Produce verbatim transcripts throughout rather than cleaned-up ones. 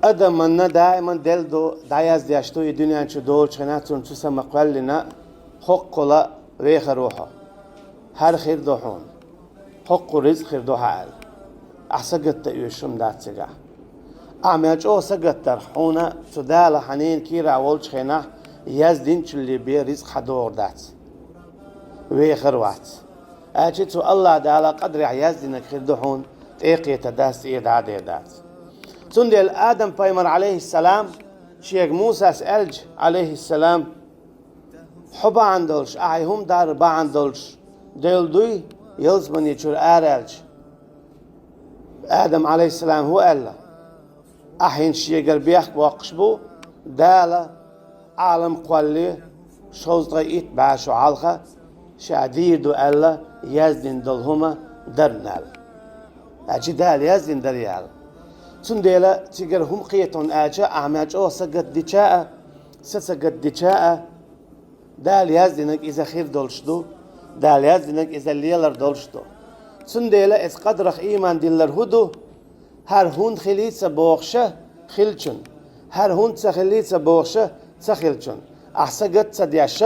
Адаманна даиман делла ду, дӀаяздеш ду и дуьнен чу долчу хенахь, цунна цу сама кхоьллина, хӀоккхула вехар ву хьо. ХӀара хир ду хьуна. ХӀоккхул ризкъ хир ду хьан аьлла. Ахьа сагатдан оьшуш хӀума дац цигахь. Ахьа мел чӀогӀа сагатдарх хьуна цу Дала хьан ненан кийрахь волчу хенахь яздинчул бен ризкъ хьан догӀур дац. Вехар вац. Аьлча цу АллахӀ Дала къадарехь яздинарг хир ду хьуна, тӀе а кхетар дац, цӀера дӀа а дер дац. Цундела Адам-пайхамар, Ӏалайхиссалам, шега Мусас аьлча, Ӏалайхиссалам, хьо бахьана долуш, ахьа и хӀума дар бахьана долуш, девлла дуй ялсамани чуьра ара аьлча, Адам, Ӏалайхиссалам, хӀун аьлла? Ахьа хӀинца шегара бехк боккхуш бу, Дала Ӏалам кхоллале, шовзткъе итт бӀе шо хьалха, ша дийр ду аьлла, яздина долу хӀума дарна аьлла. Аьлча Дала яздина дара аьлла. Цундела цигара хӀума кхетон аьлча, ахьа мел чӀогӀа сагатдича а, са сагатдича а, Дала яздинарг иза хир долуш ду, Дала яздинарг иза лелар долуш ду. Цундела эцу къадарах ийман диллар хӀун ду? ХӀара хӀунда хилий ца бохуша, хиллачун. ХӀара хӀунда ца хилий ца бохуша, ца хиллачун. Ахьа сагатдан ца деш,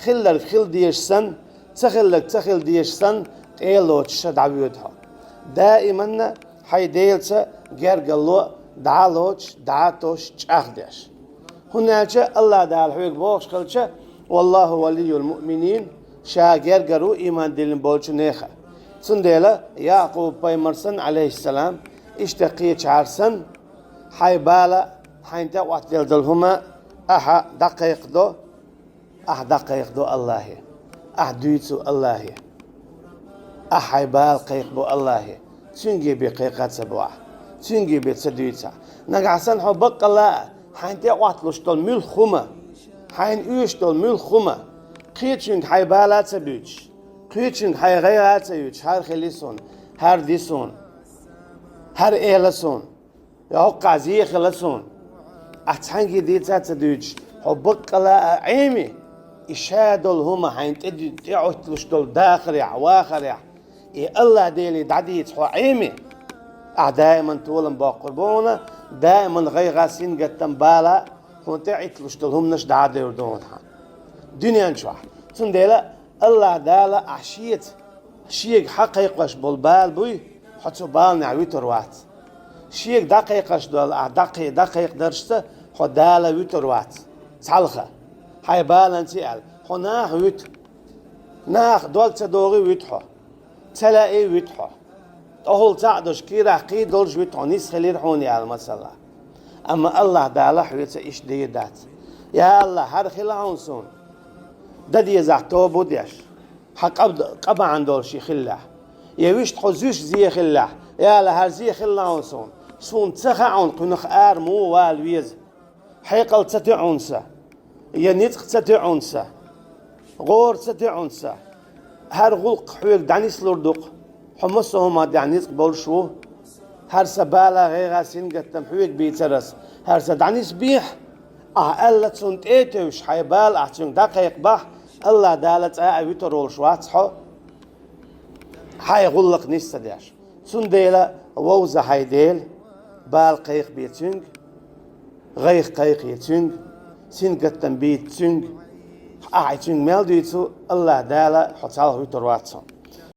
хилларг хила дезаш санна, ца хилларг ца хила дезаш санна, тӀе а лоцуш дӀавоьду хьо. Даиманна хьайн Делаца гергарло а дӀа а лоцуш, дӀа а тосуш, чӀагӀдеш. ХӀунда аьлча АллахӀ Дала хьоьга бохуш хилча: «Валлаху валийюл муъминин», ша гергара ву ийман диллина болчу нехан. Цундела Якъуб-пайхамар санна, Ӏалайхиссалам, иштта кхечахьара санна, хьайн бала, хьайна тӀеӀоттаделла долу хӀума ахьа дӀакхайкхадо, ахьа дӀакхайкхадо АллахӀе, ахьа дуьйцу АллахӀе. Ахьа хьайн бала кхайкхабо АллахӀе, Цуьнга бен кхайкха а ца бо ахьа, Цуьнга бен ца дуьйцу ахьа. Нагахь санна хьо баккъалла а, хьайна тӀеӀотталуш долу муьлхха хӀума, хьайна оьшуш долу муьлхха хӀума, кхечуьнга хьайн бала а ца буьйцуш, кхечуьнга хьайн гӀайгӀа а ца юьйцуш, хӀара хили суна, хӀара ди суна, хӀара эла суна, я хӀокхахь зе хила суна, ахьа цхьаьнгге дийца а ца дуьйцуш, хьо баккъалла а Ӏеми, и ша долу хӀума хьайна тӀе ду-, тӀеӀотталуш долу дахарехь, вахарехь, и АллахӀ Деле дӀадийца хьо Ӏеми, ахьа даиман толам боккхур бу хьуна, даиман гӀайгӀа, сингаттам, бала, хьуна тӀеӀитталуш долу хӀуманаш дӀа а девр ду хьуна хьан дуьнен чохь. Цундела АллахӀ Дала ахьа Шеца, Шега хьан кхайкхош болу бала буй, хьо цу баланехь вуьтур вац. Шега дӀакхайкхош долу ахьа дӀакхай-, дӀакхайкхадаршца хьо Дала вуьтур вац. Цхьалха. Хьайн баланца аьлла, хьо наха вуьту. Наха дог ца догӀий вуьту хьо. Ца лаьий вуьту хьо. ТӀехула цхьаъ долуш, кийрахь кхий долуш вуьту хьо, нисса хилира хьуна аьлла, масала. Амма АллахӀ Дала хьоьца иштта дийр дац. Я АллахӀ, хӀара хила хьуна суна. Дан дезахь тоба деш, хьан къа-, къа бахьана долуш и хиллехь. Я вуьшта хьо зуьйш зе хиллехь, я АллахӀ, хӀара зе хила хьуна суна. Суна ца хаьа хьуна кхуьнах ара муха вала веза. Хьекъал ца тоьу хьуна сан, я ницкъ ца тоьу хьуна сан, гӀора ца тоьу хьуна сан. ХӀара гӀуллакх хьоьга дӀанислур ду-кх, хьо массо а хӀуманна тӀехь ницкъ болуш ву. ХӀара сан бала, гӀайгӀа, сингаттам хьоьга бийцар ас, хӀара сан дӀанисбехьа, ахьа аьлла, цунна тӀе а тевжаш, хьайн бала ахьа цуьнга дӀакхайкхабахь, АллахӀ Дала цкъа а вуьтур волуш вац хьо, хьайн гӀуллакх нис ца деш. Цундела вовза хьайн Дела, бала кхайкхабе Цуьнга, гӀайгӀа кхайкхае Цуьнга, сингаттам бийца Цуьнга, ахьа Цуьнга мел дуьйцу, АллахӀ Дала хьо цхьалха вуьтур вац хьуна.